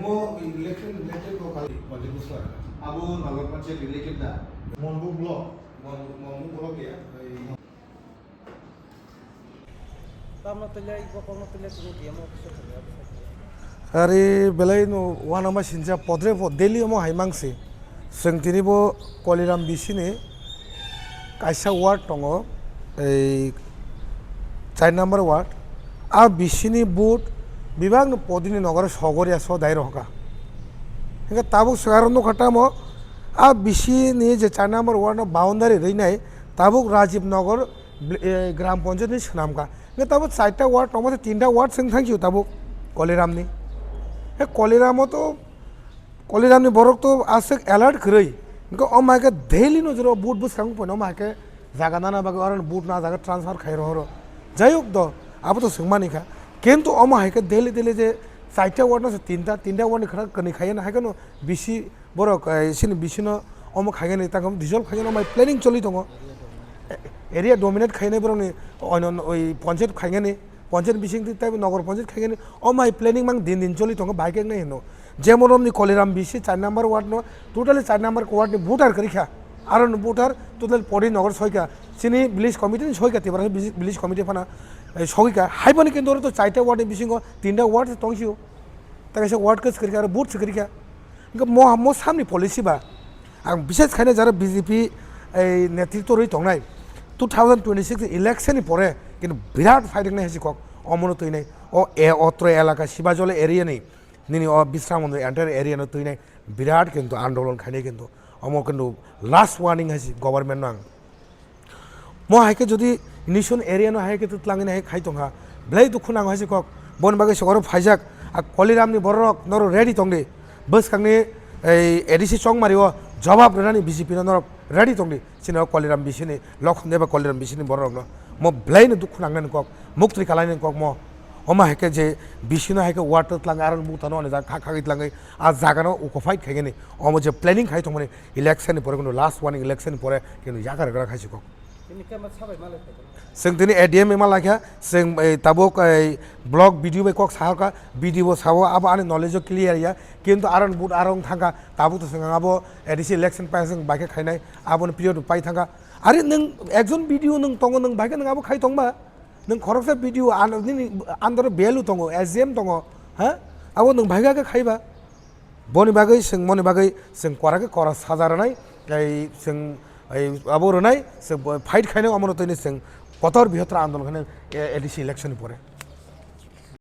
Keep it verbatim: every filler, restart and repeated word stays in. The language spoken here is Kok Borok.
O election related ko kali, Monjibuswar. Abo Nagar Panchayat related da? Monbu block. Mon-, Monbu block ya? Ei. Tamno tele, iko kono tele, tini D M office tele, office tele. Ari belai no wanama sinja podre po daily omo hai mangsi. Seng tini bo Koliram bisini kaisa ward tongo, ei char number ward. A bisini vote bibak no podini nogor sogori aso dai rohoka. Hingke tabuk sengaro nokha tamo a bisini je char number ward no boundary rinai tabuk Rajiv Nogor bl-, eh, Gram Panchayat ni swnamkha. Hingke tabuk charta ward tongma se tinta ward seng thangkhiyo tabuk Koliram ni. He Koliram o to Koliram ni borok to aswk alert kwrwi. Hingke omo hai khe daily no jora vote bwskang pono omo hai khe jaga nana bagwi oro vote na jaga transfer khai rohoro. Jayok do abo to swngmani kha. Kintu omo hai khe daily daily je charta ward no se tinta, tinta ward ni khwra kwnwi khaiya na hai khe no bisi borok, eh, sini bisino omo khaigani tangkha dissolve khaigani omo hai planning choli tongo. Area dominate khainai borokni oino oi panchayat khaigani, panchayat bising twi tei nogor panchayat khaigani omo hai planning mang din din choli tongo bai khe wngnai hino. Jemon romni Koliram bisi char number ward no totally char number ward ni voter kwrwi kha. Aro ni voter total podi nogor soi kha. Chini village committee ni soi kha Tipra village committee phana, eh, sogwi kha. Hai boni kintu oro to charta ward ni bisingo tinta ward tong sio. Ta kaisa word case kwrwi kha, aro vote se kwrwi kha. Hingke mo, mo samni policy ba, ang bishes khaina jara B J P ei netritwo rwi tongnai, two thousand twenty-six election ni pore kintu birat fight wngnai hai se kok, omono twinai, o e, otro elaka Sibajole area ni, nini o Bisramganj entire area no twinai, birat kintu andolon khainai kintu, omo kintu last warning hai se government no ang. Mo hai khe jodi nison area no hai khe twlangwi nai khai tongkha, belai dukhu nango hai se kok. Boni bagwi se oro phaijak, a Koliram ni borok norok ready tongdi. Bwskangni ei A D C Chongmari o jawab rwnani B J P no norok ready tongdi. Chini o Koliram bisini, Lokhon Deba Koliram bisini borok no. Mo belai no dukhu nangnani kok, muktri kalainani kok mo. Omo hai khe je bisino hai khe water twlangwi aro butano ani jaga kha khagwi twlangwi a jaga no occupied khaigani. Omo je planning khai tongmani, election ni pore, kono last warning election ni pore, kono yakar gra khai sikok. Tini kema sabai malai phaikha. Seng tini A D M ma laikha, seng, eh, tabuk, eh, block B D O bai kok sahaka, B D O sawo abo ani knowledge o clear ya, kintu aron but arong thangka, tabuk to seng abo A D C election pai seng baikhe khainai, abo ni period pai thangka. Ari nung ekjon B D O nung tongo, nung baikhe nung abo khai tongba, nung khoroksa B D O an-, nini under value tongo, S D M tongo, ha? Abo nung baikhe khe khaiba. Boni bagwi chwng, moni bagwi chwng kora khe kora saja rwnai, tei chwng, ei, abo rwnai, chwng bo fight khainai, omono tini chwng kotor bihatra andolon khainai, A D C election ni pore.